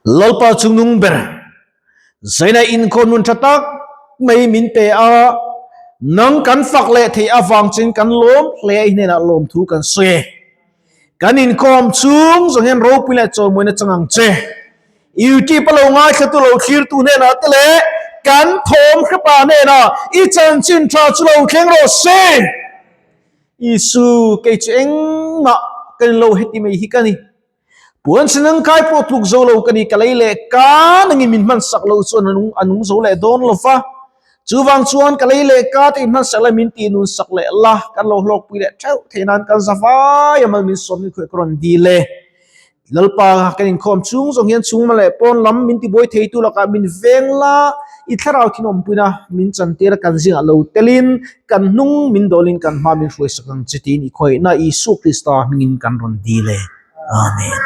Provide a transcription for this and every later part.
Lalpa chungnung ber, Zaina inkhawm nun tha tak mai min pe a, nang kan fak leh theih avang chuan kan lawm hle a, i hnenah lawmthu kan sawi e. Kan inkhawm chung zawng hian ropui leh chawimawina chang ang che. YouTube a lo ngaithlatu lo thlirtu hnenah te leh kan thawm hrepa hnenah i chanchin tha chu lo thleng rawh se. Isu, kei chu engmah ka ni lo heti mai hi ka ni. Puan sinang kai pawh tluk zo lo ka ni, ka lei leh ka nangin min hman sak lo chuan a nung a nung zo leh dawn lo va. Chuvang chuan ka lei leh ka te in hman sak la min tih nun sak leh la, kan lo hlawkpui leh theuh theih nan kan za vai a mal min sawm ni khuih ka rawn dil e. Lalpa kan inkhawm chung zawng hian chhungma leh pawn lam min tibuai theitu lakah min veng la, i thlarau thinawmpuina min chantir a kan zingah lo telin kan hnung min dawlin kan hma min hruai sak ang che tiin i khawihna Isua Krista hmingin kan rawn dil e. Amen.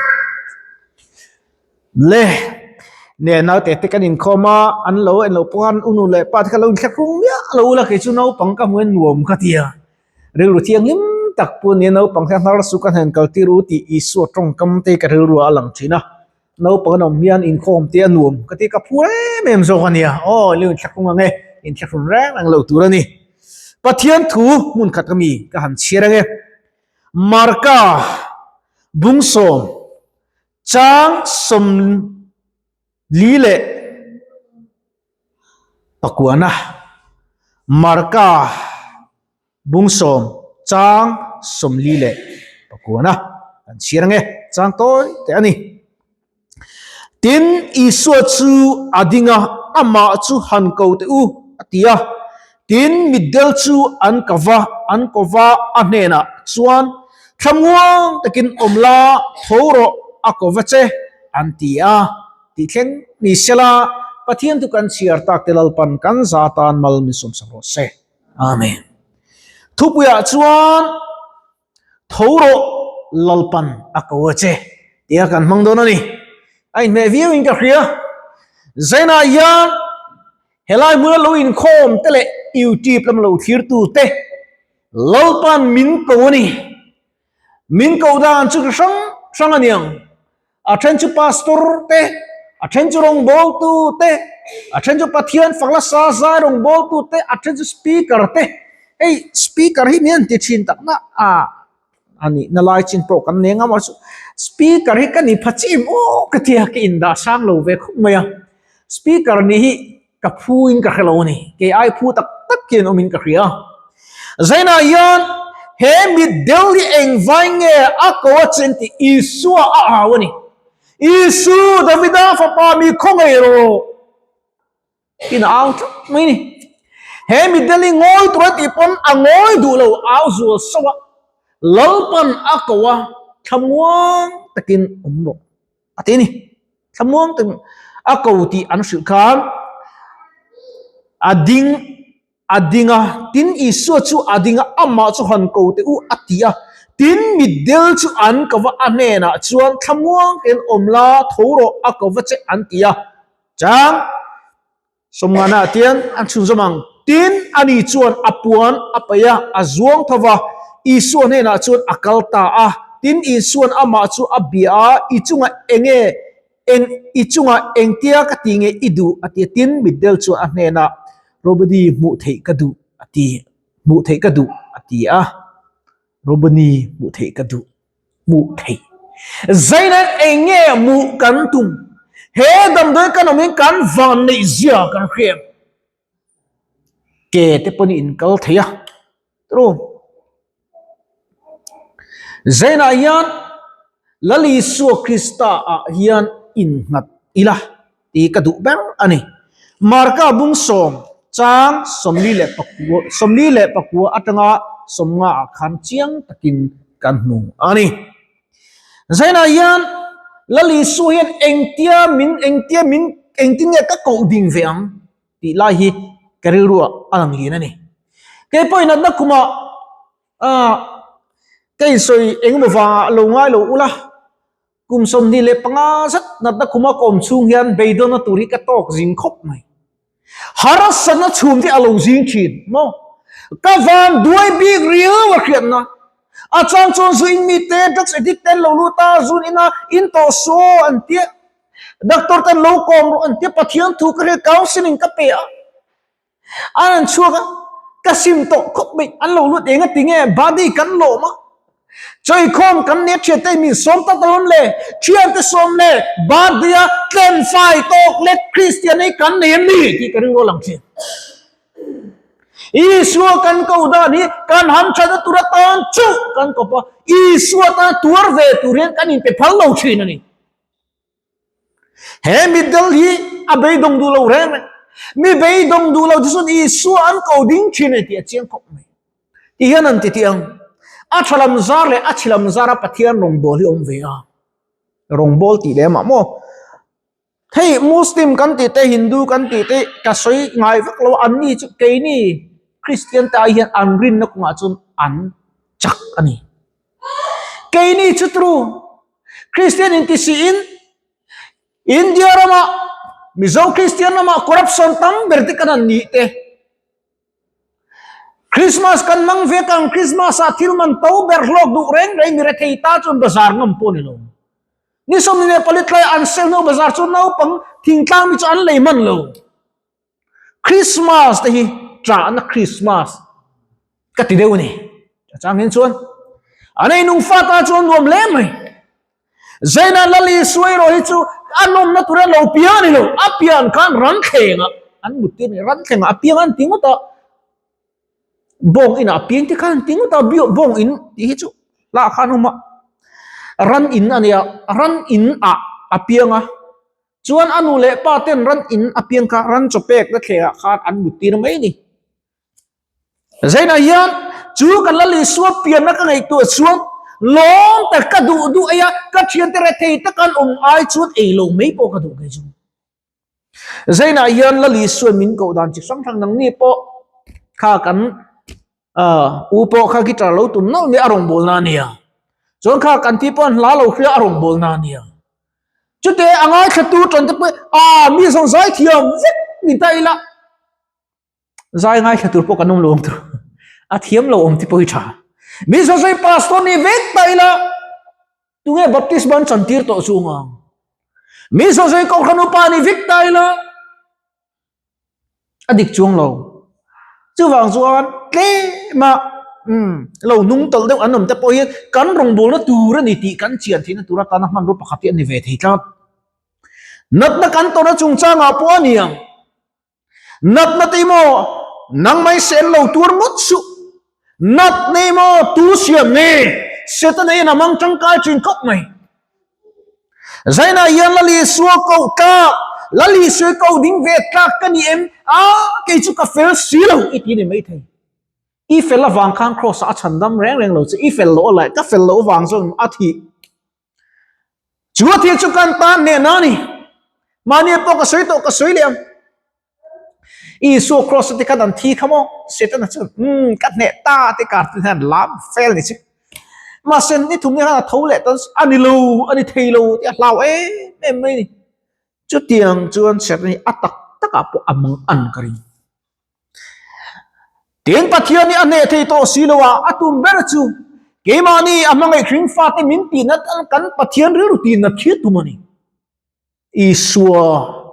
Le ne naute te kan inkhawm a, an lo en loh pawh khan u nu leh pa te kha lo inthlek rung miah lo ula kei chu naupang ka hmu hian nuam ka ti a. Rilru thianghlim tak pawh nia naupang hian hnar su ka hnen kal tir u tih Isua tawngkam te ka rilru ah a lang thin a. Naupang an awm hian inkhawm te a nuam ka ti ka phur em em zawk a nia. Aw lo inthlek rung ang e, inthlek run reng reng lo tur a ni. Pathian thu hmun khat ka mi ka han chhiar ang e. Marka bungsawm chang 40 leh pakuana Marka bungsawm chang 40 leh pakuana kan chhiar ange chang tawi teh a ni. Tin, Isua chu a ding a, amah chu han ko teh u, a ti a. Tin, mitdel chu an ka va, an ko va, a hnenah chuan, Thlamuang takin awm la, tho rawh, a ko va che, an ti a. Tih thleng ni sela, Pathian chu kan chhiar tak te Lalpan kan za tan mal min sawmsak rawh se. Amen. Thupuiah chuan. Tho rawh Lalpan a ko a che tia kan hmang dawn a ni. A inhmeh viau in ka hria. Zainah hian helai hmuna lo inkhawm te leh YouTube lam lo thlir tu te Lalpan min ko a ni. Min ko dan chu hrang hrang a niang. A then chu pastor te, a then chu rawngbawltu te, a then chu Pathian fakla sa zai rawngbawltu te, a then chu speaker te. Hei speaker hi min an ti thin tak na a a nih na lai chin pawh kan nei ngam a chu speaker hi ka ni pha chim aw ka tia ka indah sang lo ve khawp mai a. Speaker nih hi ka phu in ka hre lo a ni kei ai phu tak tak hian awm in ka hria zainah hian he mitdel hi engvai nge a ko a chen tih Isua a au a ni Isu Davida fapa mi khawngaih rawh in a au tlat mai ni he mitdel hi ngawi tur a tih pawn a ngawi duh lo au zual sauh a Lalpan a ko a thlamuang takin awm rawh a ti a ni. Thlamuang tak a ko tih an hrilh khan a ding a ding a, tin Isua chu a ding a, amah chu han ko teh u a ti a. Tin mitdel chu an ko va, a hnenah chuan thlamuang ten awm la, tho rawh a ko va che an ti a. Chang Sawmngana tian an chhunzawm ang. Tin, ani chuan a puan a paih a, a zuang tho va, Isua hnenah chuan a kal ta a. Tin, Isua'n amah chu a bia a, I chungah enge, eng, i chungah engtia ka ti nge i duh? a ti a. Tin, mitdel chuan a hnenah, Robodi, hmuh theih ka duh, a ti, hmuh theih ka duh, a ti a. Roboni, hmuh theih ka duh. hmuh theih. Zainen eng nge hmuh kan tum? He damdawi kan awmin kan van neih zia kan hriat. Ke te pawhin in kal thei a. Tru. Zainah hian Lal Isua Krista ah hian innghat ila tih ka duh ber a ni. Marka bung sawm chang 44 44 atanga 50 ah khan chiang takin kan hmu a ni. Zainah hian Lal Isua hian engtia min engtia min engtin nge ka koh ding ve ang tih lai hi ka rilru ah a lang lian a ni. Kei pawhin natna kumah ah ka insawi engemaw vangah lo ngai lo ula Kum 25 zat natna khuma ka awm chhung hian beidawnna tur hi ka tawk zing khawp mai. Harsatna chhum te a lo zing thin maw? Ka van duai bik riau a hriatna. A chang chuan zu in mite, drugs addict te an lo lut a, zun ina in tawh saw an tia. Doctor ten lo kawm rawh an tia Pathian thu ka hria counselling ka pe a. An an chhuak a, ka sim tawh khawp mai, an lo lut eng a ti nge body kan lawm a. Chawikhawm kan nia thian te min sawm tak alawm le, thian te sawm le, birthday a tlen fai tawk lek Kristian hi kan nei em ni tih ka ring rual ang thin. Isua kan ko dan hi kan ham thatna tur atan chauh kan kawp a, Isua tan tuar ve tur hian kan inpe phal lo thin a ni. He mitdel hi a beidawng duh lo reng reng. Mi beidawng duh lo te chuan Isua an ko ding thin a ni tih a chiang khawp mai. Ti hian an ti tih ang. A tha lam zar leh a chhi lam zara Pathian rawngbâwl hi awm ve a. Rawngbâwl tih leh amah maw? Hei Muslim kan tih te Hindu kan tih te ka sawi ngai vak lo a, anni chu keini Kristian te ai hian an rinna kawngah chuan an chak a ni. Keini chu tru Kristian inti siin India rama Mizo Kristian rama corruption tam ber te kan han nih te Christmas kan hmang vek ang Christmas ah thil man to ber hlawk duh reng reng mi rethei ta chuan bazar ngam pawh a ni lo. Ni 24 tlai an sel hnu bazar chu naupang thingtlang mi chu an lei hman lo. Christmas te hi ṭahna Christmas ka ti deuh a ni. A chang hian chuan an ei nung fa ta chuan nuam hle mai. Zaina Lali Suairo hi chu a nawmna tura lo piang a ni lo. A pian khan ran thlengah an mut tir a ni. Ran thlengah a piang an ti ngawt a. Bawng inah a piang te khan an ti ngawt a, bawng in tih hi chu lah khan awm a, ran in a nia, ran in ah a piang a, chuan a nu leh pa ten ran in a piang kha ran chaw pek na thleng ah khan an mut tir mai a ni. Zainah hian chu kan la Isua pianna ka ngaihtuah chuan lawm tak ka duh duh ei a, ka thiante rethei taka an awm ai chuan ei lo mai pawh ka duh kei chu. Zainah hian Lali Suan min koh dan chi hrang hrang nangni pawh kha kan u pawh kha guitar lo tum nauh mai a rawngbâwl na ania. Chuan kha kan ti pawh an hla lo hria a rawngbâwl na ania. Chute a ngaithlatu ṭan te pawh a mi zawng zai thiam vek ni ta ila. Zai ngaithla tur pawh kan awm lo awm tur. A thiam lo awm te pawh hi tha. Mi zawzai pastor ni vek ta ila tunge baptisma an chantir tawh chu ang. Mi zawzai kohhran upa ni vek ta ila a dik chuang lo. Chuvang chuan tlema um lo hnung tawlh deuh an awm te pawh hian kan rawngbawlna tur a ni tih kan chian theihna tur atana hmanrua pakhat hi a ni ve thei tlat. Natna kan tawrhna chungchangah pawh a ni ang. Natna te maw nang mai se an lo tuar ngawt suh. Natna maw tu siam nge Setana hian a mang tangkai thin khawp mai. Zainah hian Lal Isua koh tlak, Lal Isua ko ding ve tlak ka ni em? A, kei chu ka fel si lo i ti ni mai thei. I fel avang khan Kraws ah a chhandam reng reng lo che, i fel loh a laih, ka fel loh avang chuan a thih. Chu a thil chu kan tan hnehna a ni. Mahni pawh ka sawi tawh ka sawi leh ang. Isua cross te khan an thi kha maw? Setana chuan umm ka hneh ta te kar te hian lam fel ni che. Mahse ni thum ni khan a tho leh tan a ni lo a ni thei lo tih a hlau em em mai ni. Chutiang chuan Setana hi a tak takah pawh a mang an ka ring. Tin, Pathian hi a hneh thei tawh si lo a, a tum ber chu keimahni a hmangaih hring fate min tihna kan Pathian rilru tihna thil tum a ni. Isua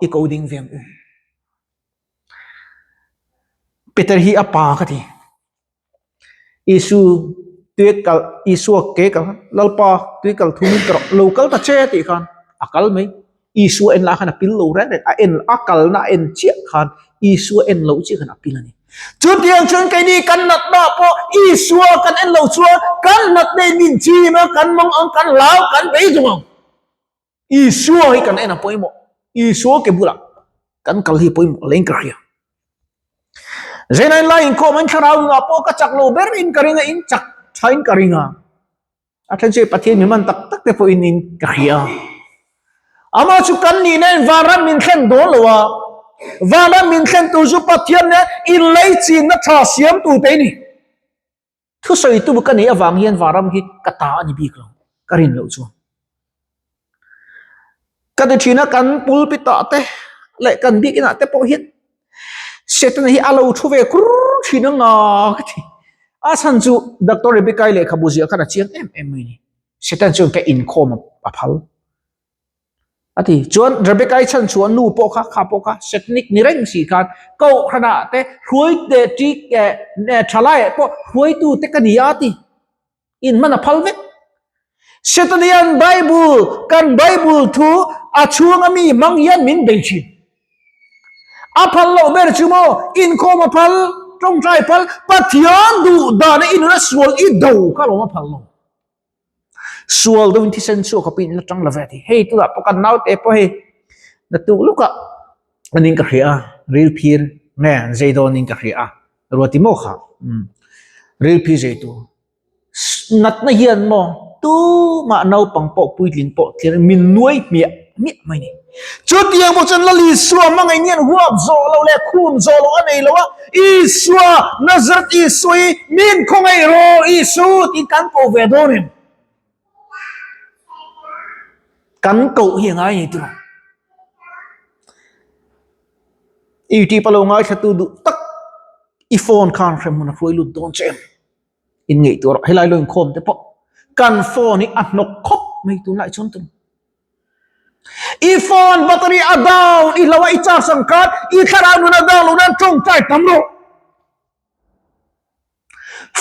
i ko ding ve ang u. Peter hi a pa ka ti. Isu tui kal Isua ke kal Lalpa tui kal thum in ka rawh lo kal ta che tih khan a kal mai Isua en lah khan a pil lo reng reng a en a kalna a en chiah khan Isua en loh chiah khan a pil a ni chutiang chuan keini kan natna pawh Isua kan en loh chuan kan natna in min chim a kan mawng ang kan hlau kan beidawng ang. Isua hi kan en a pawimawh. Isua ke bulah kan kal hi pawimawh leng ka hria. Zainain lai inkhawm in thlarau nunah pawh ka chak lo ber in ka ring a, in chak tha in ka ring a. A then chu Pathian mi man tak tak te pawh in in ka hria. Amah chu kan nihna in vanram min thlen dawn lo a. Vanram min thlen tur chu Pathian nen inleichinna tha siam tur te ni. Thusawitu ka neih avang hian vanram hi ka ta a ni bik lo, ka rin loh chuan. Ka ti thin a, kan pulpit ah te leh kan biakin ah te pawh hian Setana hi a lo thu ve kur thin ang a ka ti. A chhan chu Doctor Rebecca-i lehkhabu ziah khan a chiang em em mai a ni. Setana chuan ka inkhawm a phal. A ti. Chuan Rebecca-i chhan chhuah nu pawh kha, kha pawh kha Setnik ni reng si khan Kohhranah te hruai te ṭi eh ṭhalaiah pawh hruaitu te ka ni a ti. In hman a phal vek. Setana hian Bible, kan Bible thu a chhunga mi hmang hian min bei thin. A phal loh ber chu maw, inkhawm a phal, tawngtai phal, Pathian duh dana i nuna sual i do kha lawm a phal lo. Sual deuhin thisen chhuak a pin la tang love a ti. Hei tunah pawh kan naute pawh hei naktuk lukah anin ka hria a, ril phir nge an zei dawnin ka hria a, Ruati maw kha umm ril phir zei tur. Natna hian maw tumah naupang pawh puitling pawh thlir min nuai hmiah hmiah mai ni. Chutiang pawh chuan Lal Isua hmangaih hian huap zawh loh leh khum zawh loh a nei lo a, Isua, Nazareth Isua hi min khawngaih rawh Isu tiin kan koh ve dawn em? Kan koh hi a ngai ngei tiraw? YouTube a lo ngaithlatu duh tak i phone khan hremhmun a hruai lut dawn che em? In ngaihtuah rawh, helai lo inkhawm te pawh kan phone hi a hnawk khawp mai tunlai chuan tiraw? I phone battery a down, i hlo a i charge ang khan i thlarau nun a down loh nan tawngtai tam rawh.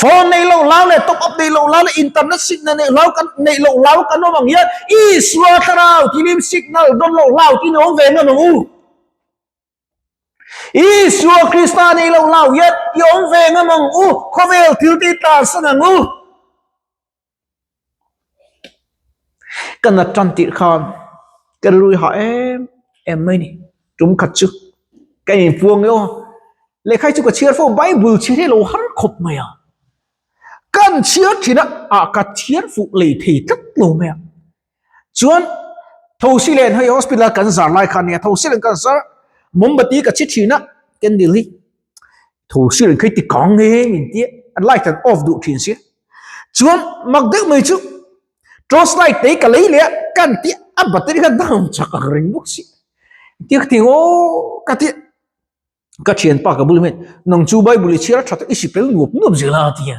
Phone nei loh hlau leh top up nei loh hlau leh internet signal nei hlau kan neih loh hlau kan awm ang hian Isua thlarau thilim signal dawn loh hlau tin awm ve ngam ang u. Isua Krista nei loh hlau hian i awm ve ngam ang u, khawvel thil te i tlansan ang u. Ka nat tan tirh khan ka rilru hah em em mai ni. Tum khat chu ka inpuang io lehkha hi chu ka chhiar fo Bible chhiar hi a lo har khawp mai a. Kan chhiar thin a, ah ka chhiar fuh lei thei tlat lo mai a. Chuan thosi len hei hospital kan zar lai khan nia thosi len kan zar mombati ka chhi thin a candle hi thosi len khi ti kang nge min tia an light an off duh thin sia chuan mak deuh mai chu torch light te ka lei leh a kan tia a battery kha down chak ang reng bawk si tia ka ti aw ka tia Ka thianpa ka bul hian nang chu Bible i chhiar a tha i sipel nuap nuap zel a ti a,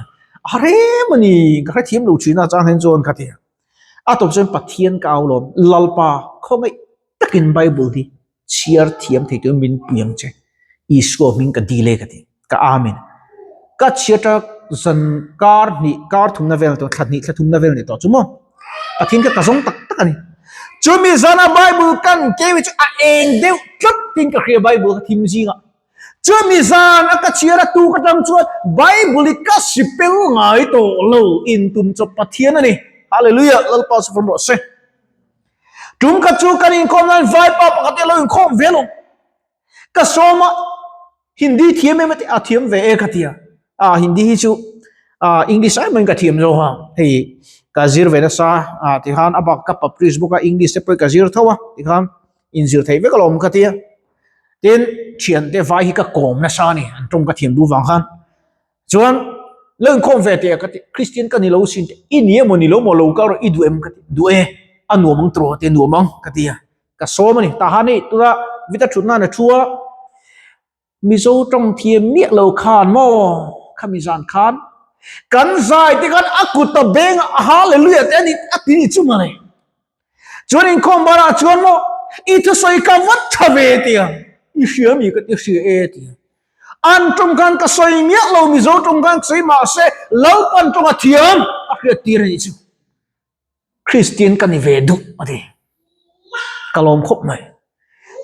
a rem a ni ka hrethiam lo thin a chang hian chuan ka ti a, a tawp chuan Pathian ka au lawm Lalpa khawngaih takin Bible hi chhiar thiam thei turin min pui ang che Isua hming ka dil e ka ti ka Amen ka chhiar ta zan kar hnih kar thumna vel tawh thla hnih thla thumna vel ni tawh chu maw Pathian kha ka zawng tak tak a ni. Chumi zana Bible kan keu hi chu a eng deuh tlat tin ka hria Bible kha thim zingah. Chumi zan a ka chhiar a tuk atang chuan Bible hi ka sipel ngai tawh lo in tum chawp Pathian a ni. Hallelujah Lalpa chu fawm rawh se. Tum khat chu kan inkhawm nan vaipa pakhat hi a lo inkhawm ve lo. Ka sawm a Hindi thiam em a ti a thiam ve e ka ti a a Hindi hi chu a English ai maiin ka thiam zawk a hei ka zir ve nasa a tikhan a bak ka publish bawk a English te pawh ka zir tho a tikhan inzir theih vek alawm ka ti a tin thian te vai hi ka kawm nasa a ni an tawng ka thiam duh vang khan chuan lo inkhawm ve teh ka ti Christian ka ni lo sin te i ni emaw ni lo maw lo kal rawh i duh em ka ti duh e a nuam ang tawh te nuam ang ka ti a. Ka sawm a ni. Tah han hei tuna Vita thut nan a thu a, Mizo tawng thiam miah lo khan maw khami zan khan kan zai te khan a kut a beng a hallelujah te a ni a ti ni chu mawle. Chuan inkhawm barah chuan maw i thusawi ka va tha ve tia i hria mi ka ti hria e tia. An tawng khan ka sawi miah lo Mizo tawng khan ka sawi mahse Lalpan tawng a thiam a hriat tir a nih chu. Kristian ka ni ve duh a ti. Ka lawm khawp mai.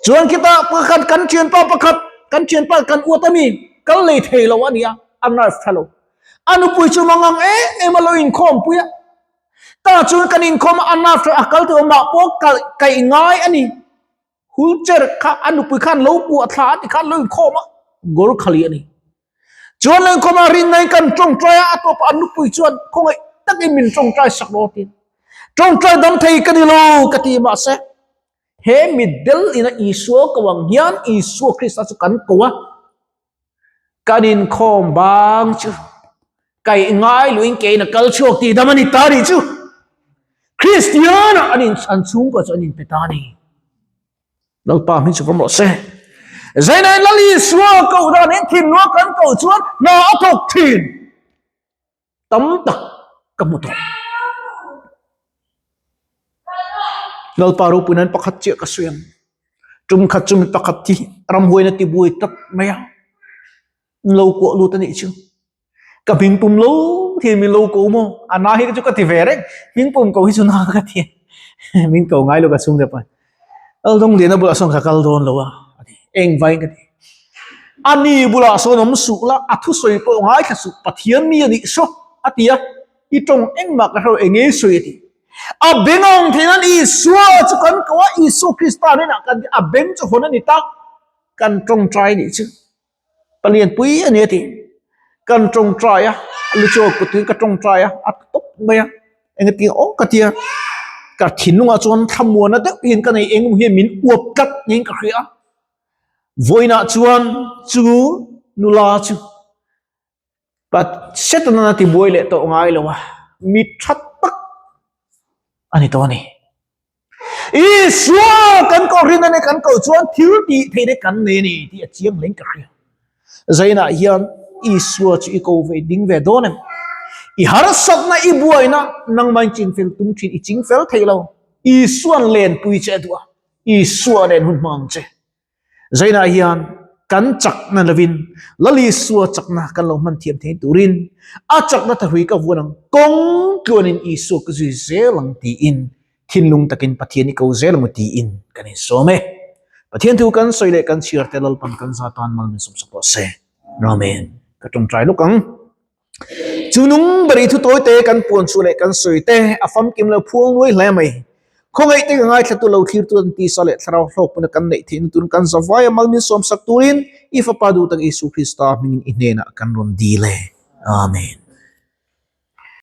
Chuan khita pakhat kan thianpa pakhat kan thianpa kan uat a mi kal lei thei lo a nia a nerve tha lo. A nupui chu mangang em em a lo inkhawm pui a. Tah chuan kan inkhawm a a nerve tha a kal tawh mah pawh kal kaih ngai a ni. Wheelchair kha a nupui khan lo kuah thla a ti khan lo inkhawm a, goal khali a ni. Chuan lo inkhawm a rinna in kan tawngtai a, a tawpah a nupui chuan khawngaih takin min tawngtai sak rawh a ti. Tawngtai dam thei ka ni lo ka ti mahse he mitdel ina Isua ko ang hian Isua Krista chu kan ko a. Kan inkhawm bang chu kaih ngai luin kein a kal chhuak tih dam a ni ta nih chu. Kristiana an in an chhungkua chu an inpe ta a ni. Lalpa hming chu vawm rawh se. Zainain Lal Isua koh dan in thinlung a kan koh chuan hna a thawk thin. Tam tak ka hmu tawh. Lalpa ropui nan pakhat chiah ka sawi ang. Tum khat chu mi pakhat hi ramhuaina tibuai tlat mai a, lo kuah lut a nih chu. Ka hming pum lo hian min lo ko maw? A na hi chu ka ti ve reng. Hming pum ko hi chu na ka ti a. Min ko ngai lo ka chhung deuh a. Laldawng Liana bulah sawn ka kal dawn lo a, a ti. Eng vain ka ti. Ani bulah sawn awm suh la, a thusawi pawh ngaithla suh, Pathian mi a nih saw, a ti a. I tawng engmah ka hre lo, eng nge sawi a ti. A beng ang theih nan Isua chu kan ko a, Isua Krista hnenah kan ti, a beng chu hawn a ni ta, kan tawngtai nih chu. Palianpui a ni a ti. Kan tawngtai a, lu chu a kut in ka tawngtai a, a tawp mai a, engati aw ka ti a, ka thinlungah chuan thlamuana deuh hian ka nei eng hian min uap tlat niin ka hria a. Vawiinah chuan chu nula chu Setana a tibuai leh tawh ngai lo a, mi tha tak a ni tawh a ni. Isua kan koh rin a ni, kan koh chuan thil tih theih te kan nei a ni tih a chiang hleng ka hria. Zainah hian Isua chu i ko ve ding ve dawn em? I harsatna, i buaina nangmahin chingfel tum thin, i chingfel thei lo. Isua'n lenpui che a duh a, Isua nen hun hmang ang che. Zainah hian kan chakna lovin Lal Isua chakna kan lo hman thiam thei turin a chakna thahrui ka vuan ang, kawng tluanin Isua ka zui zel ang tiin thinlung takin Pathian i ko zel ang u tiin kan insawm e. Pathian thu kan sawi leh kan chhiar te Lalpan kan za tan mal min sawmsak rawh se. Amen. Ka tawngtai lawk ang. Chu nung bari thu tawi te kan puan chhuah leh kan sawi te a famkim lo phual nuai hle mai. Khawngaih te ka ngaithla tu lo thlir tu an tisa leh thlarau hlawk pawna kan neih theihna turin kan zavai a mal min sawmsak turin i Fapa duh tak Isu Krista hmingin i hnenah kan rawn dil e. Amen.